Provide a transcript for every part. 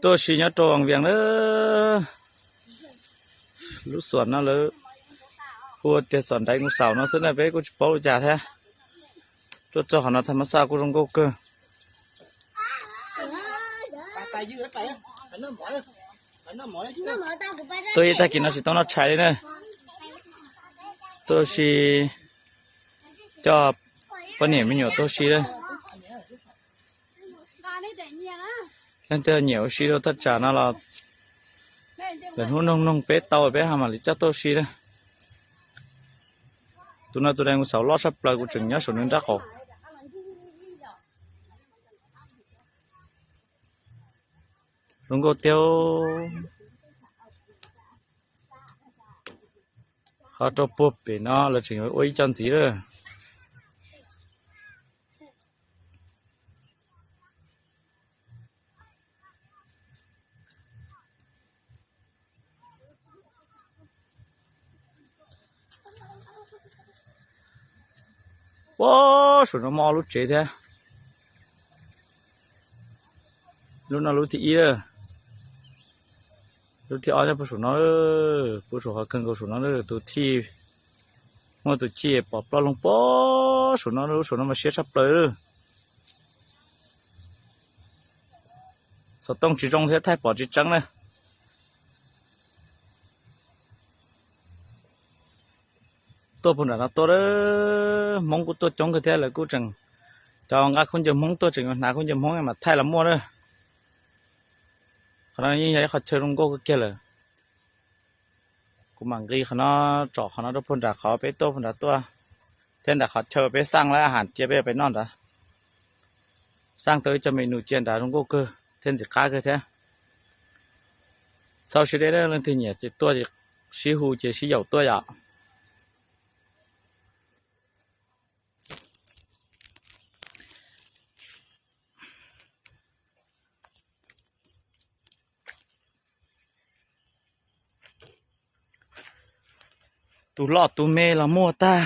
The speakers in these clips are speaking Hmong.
Tuaj si nyob rau Vaj Vias na. Lub xuam no lawv hu tias xuam Nraiv Nkus Xaum no xwb na, peb kuj tsis paub li cas thiab. Tuaj txog qhov no tham mas xaj kuj zoo nkauj kawg. Tuaj ib tag kis no tsis tau noj tshais li na. Tuaj si, coj poj niam me nyuam tuaj si lawm. Leej twg nyiam ua si rau thaj tsam no los lawv hnub noog noog peb tau peb ho mam li coj tuaj si na. Tus no tus Nraiv Nkus Xaum loj tshaj plaws, kuv tseem nyob saum nws nrab qaum. Zoo nkauj tiag. Qhov rau puag pem no lawv tseem ua ib co ntxiv lawm. Ua, saum no muaj ob lub tsev thiab. Lub no lub thib ib, lub thib ob nyob puag saum no, puag saum qhov kawg nkaus saum no, tus thij, muaj tus chij pom ploj loog puag saum no, lub saum no mas siab tshaj plaws. Xov tooj tsis zoo thiab thaij pom tsis tseeb na. Tuaj puag nram no tuaj, Hmoob kuj tuaj coob kawg thiab, lawv kuj tseem, cov nqa khaub ncaws Hmoob tuaj tseem yuav hnav khaub ncaws Hmoob mas thaij los muaj na. Qhov no yeej yog ib qhov chaw zoo nkauj kawg kiag lawm. Kuv mam nqis qhov no, tsom qhov no rau puag nram qhov peb tuaj puag nrad tuaj, thiab nram qhov chaw peb xaj lab has cia peb pem noj nrad. Xaj tau ib co me nus cia nrad zoo nkauj kawg thiab ntxim qab kawg thiab. Txhob siab deb, leej twg nyiam ces tuaj, sib hu ces sib yaum tuaj yom. Tus loj tus me los muaj tag.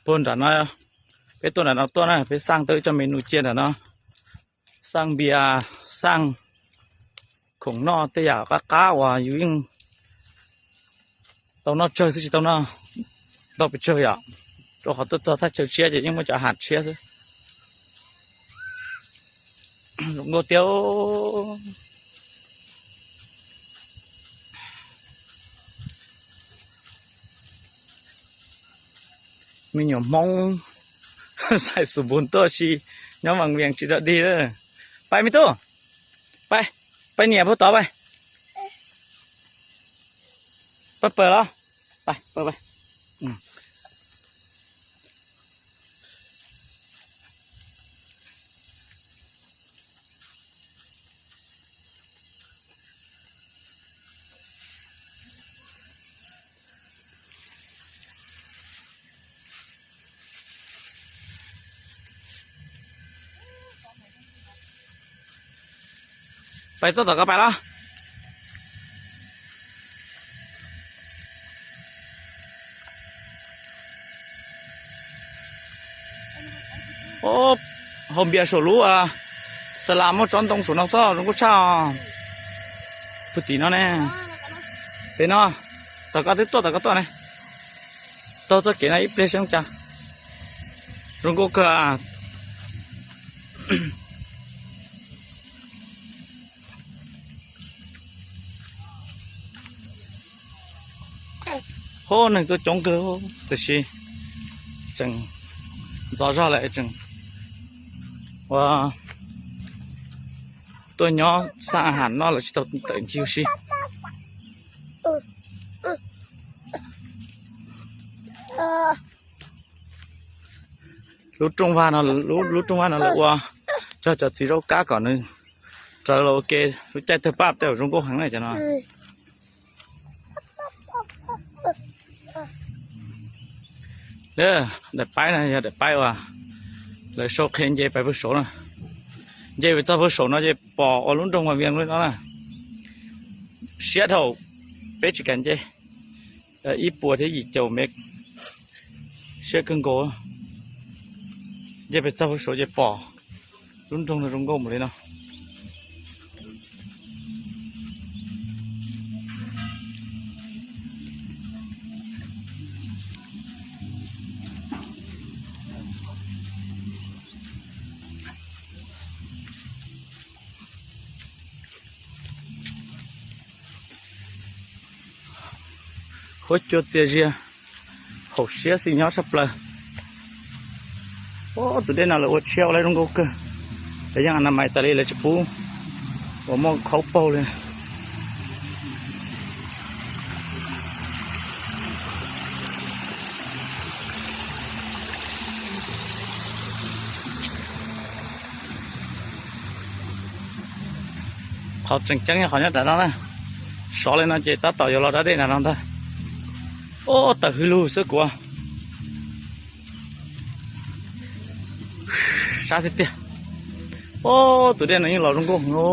Puag nram no, peb tuaj nram no tuaj na, peb xaj tau ib co me nus cia nram no. Xaj npias, xaj khoom noj tej yam qab qab uas yus yeej tau noj tsawg xwb tsis tau noj ntau pes tsawg yom, rau qhov tuaj txog thaj chaw tshiab ces yeej muaj cov has tshiab xwb. Zoo nkauj tiag. Me nyuam Hmoob xaim xus npus tuaj si nyob Vaj Vias tsis rov dig. Pais me tub, pais, pais niam puag tod pais. Pais pawg los, pais pawg. Pais txoj tom ko pais los. Hau npias saum lub xa las muaj tsob ntoo saum no xwb zoo nkauj tshaj. Puag tim no ne, pem no, tom ko twb tuaj tom ko tuaj ne. Taug txoj kev no ib pliag saib zoo cas. Zoo nkauj kawg. Hov neeg tuaj coob kawg, tiam sis tseem ntxov zog lawm tseem ua tuaj nyob xaj a has noj lawm tsis tau tawm ncig ua si. Lub rooj vag no, lub rooj vag no lawv ua cog cov txiv zaub kab kom nws rawv los ua ke, lub caij tawg paj tej zaum zoo nkauj heev na cov no. Daim paib no yog daim paib uas lawv sau qhia nce pais pem saud na. Nce pem txog pem saud no ces pom ua lub nroog Vaj Vias li no na. Siab dhau, peb tsis kam nce. Ib puas thiab yim caum mev, siab kawg nkaus. Nce pem txog pem saud ces pom Lub nroog no zoo nkauj npaum li no. Huab cua txias zias, haum siab xis nyob tshaj plaws. Ub, tus dej no lawv ua tshiab ua lawv zoo nkauj kawg. Lawv yeej a na mais tas li, lawv tsis pub uas muaj khaub paug li. Qhov tseem ceeb yog qhov nyob nram no na. Sov li no ces tab tom yuav los da dej nram no ntag. Ub, tawm hwj lug xwb kuv. Sab tiag tiag. Ub, tus dej no yeej los zoo nkauj heev.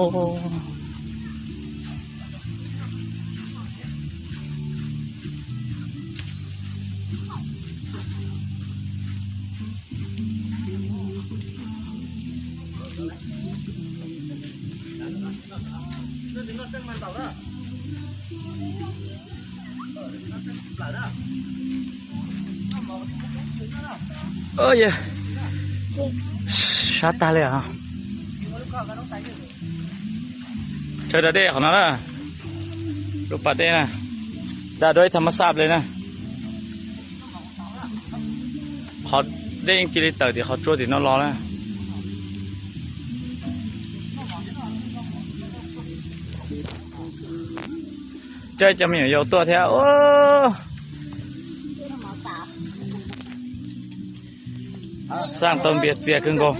Sab tag li os. Chaw da dej qhov no na, lub pas dej na, da dua ib thaj mab xaj li na. Qhov dej yeej cia li tawm tim qhov tsua tim no los na. Coj cov me nyuam yaus tuaj thiab. Xaj tau npias txias kawg nkaus.